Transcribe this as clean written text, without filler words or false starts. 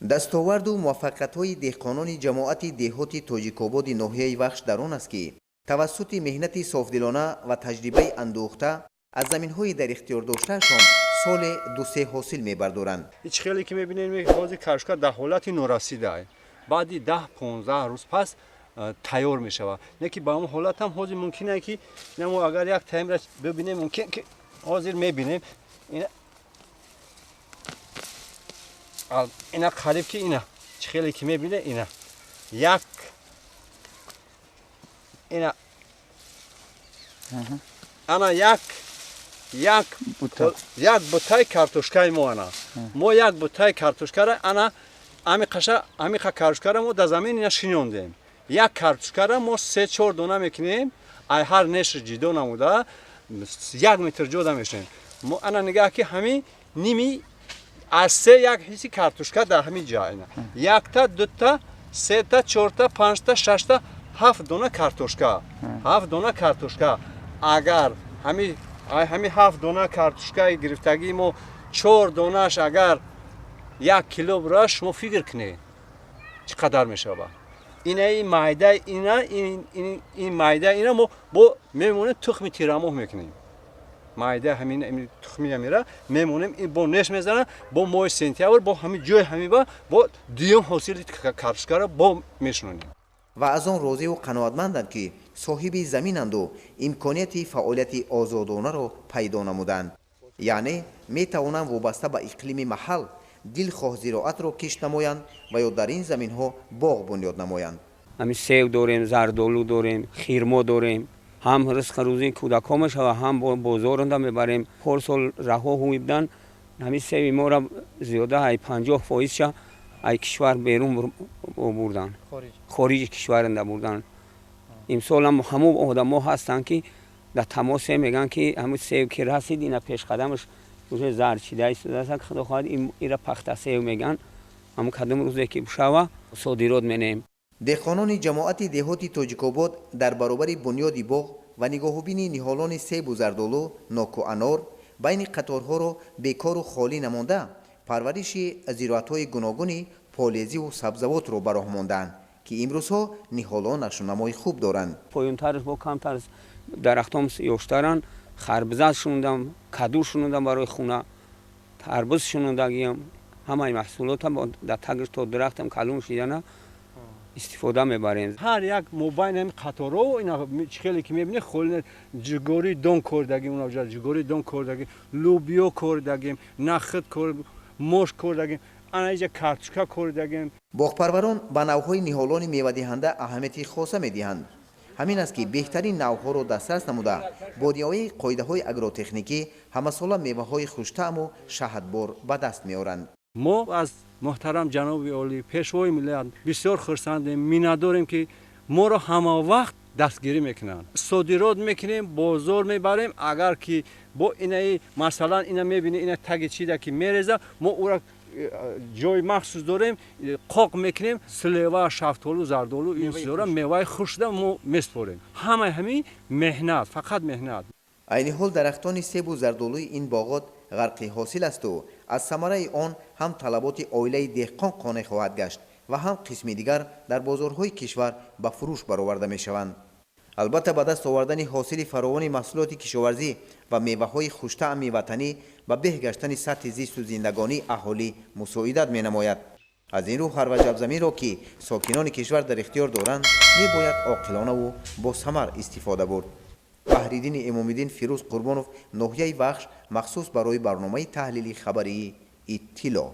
Дастоварду муваффақиятҳои деҳқонони ҷамоати деҳоти Тоҷикободи ноҳияи Вахш дар он аст, ки тавассути меҳнати софдилона ва таҷрибаи андӯхта аз заминҳои дар ихтиёр доштаашон соле ду-се ҳосил мебардоранд. Ҳеч хеле ки мебинем, ҳозир картошка дар ҳолати норасида, баъди 10-15 рӯз пас тайёр мешавад. Не ки ба он ҳолат ҳам ҳозир мумкин е ки мо агар як таймра бибинем, мумкин ки ҳозир мебинем, ина қариб ки ина чӣ хеле ки мебине, ина як, ина ана як бутаи картошкаи мо, ана мо як бутаи картошкара, ана ҳамиқаша, ҳамиқа картошкара мо дар замин ина шинондем. Як картошкара мо се чор дона мекунем, ай ҳар нешр ҷидо намуда 1 метр ҷода мешавем. Мо ана нигаҳ ки ҳамин ними аз се як ҳисси картошка дар ҳамин ҷа, ина якта, дута, сета, чорта, панҷта, шашта, ҳафт дона картошка, ҳафт дона картошка. Агар ҳами ҳафт дона картошкаи гирифтагии мо чор донаш агар 1 кило бурад, шумо фикр кунед, чӣ қадар мешавад. Инаи майда, ина ин майда, ина мо бо мемонем, тухми тирамоҳ мекунем. Майда ҳамин тухми ҳамира мемонем, ин бо неш мезанад, бо моҳи сентябр бо ҳамин ҷои ҳамиба бо дуюм ҳосили картошкаро бо мешунонем. Ва аз он розиву қаноатманданд, ки соҳиби заминанду имконияти фаъолияти озодонаро пайдо намуданд, яъне метавонанд вобаста ба иқлими маҳал дилхоҳ зироатро кишт намоянд ва ё дар ин заминҳо боғ бунёд намоянд. Ҳамин сев дорем, зардолу дорем, хирмо дорем. Ҳам ризқи рӯзии кӯдакҳо мешава, ҳам бозоранда мебарем. Порсол раҳо ҳуибдан, ҳамин севи мора зиёда ай 50 фоизша ай кишвар берун бурдан, хориҷи кишваранда бурдан. Имсолам ҳамун одамо ҳастанд, ки дар тамосе мегӯянд, ки ҳамун сев ки расид, ина пешқадамаш уже зард шида истодааст, худо хоҳад, ира пахта сев мегӯянд, ҳамун кадом рӯзе ки бишава, содирот менем. Деҳқонони ҷамоати деҳоти Тоҷикобод дар баробари бунёди боғ ва нигоҳубини ниҳолони себу зардолу, ноку анор, байни қаторҳоро бекору холӣ намонда, парвариши зироатҳои гуногуни полезиву сабзавотро ба роҳ мондаанд, ки имрӯзҳо ниҳолонашон намои хуб доранд. Поёнтараш бо камтар дарахтом ёштаранд. Харбиза шунондам, каду шунондам, барои хуна тарбуз шунондагиам. Ҳамаи маҳсулотам дар тагш то дарахтам калон шидана истифода мебарем. Ҳар як мобайни ҳами қаторҳо ина чӣ хеле ки мебинед, холи ҷигори дон кордагим, унаҷа ҷигори дон кордагим, лӯбиё кордагим, нахид кор, мош кордагим, ана иҷа картошка кордагим. Боғпарварон ба навъҳои ниҳолони мевадиҳанда аҳамияти хоса медиҳанд. Ҳамин аст, ки беҳтарин навъҳоро дастрас намуда, бо риояи қоидаҳои агротехникӣ ҳамасола меваҳои хуштаъму шаҳдбор ба даст меоранд. Мо аз муҳтарам ҷаноби олӣ, пешвои миллат бисёр хурсандем, миннатдорем, ки моро ҳама вақт дастгирӣ мекунанд. Содирот мекунем, бозор мебарем. Агар ки бо инаи, масалан, ина мебинӣ, ина таги чида ки мереза, мо ӯра ҷои махсус дорем, қоқ мекунем, слива, шафтолу, зардолу, ин чизора, меваи хушда мо меспорем. Ҳамаи ҳамин меҳнат, фақат меҳнат. Айни ҳол дарахтони себу зардолуи ин боғот ғарқи ҳосил асту аз самараи он ҳам талаботи оилаи деҳқон қонеъ хоҳад гашт ва ҳам қисми дигар дар бозорҳои кишвар ба фурӯш бароварда мешаванд. Албатта, ба даст овардани ҳосили фаровони маҳсулоти кишоварзӣ ва меваҳои хуштаъми ватанӣ ба беҳ гаштани сатҳи зисту зиндагонии аҳолӣ мусоидат менамояд. Аз ин рӯ ҳар ваҷабзаминро, ки сокинони кишвар дар ихтиёр доранд, мебояд оқилонаву босамар истифода бурд. Баҳриддини Эмомиддин, Фирӯз Қурбонов, ноҳияи Вахш, махсус барои барномаи таҳлили хабарии Иттилоъ.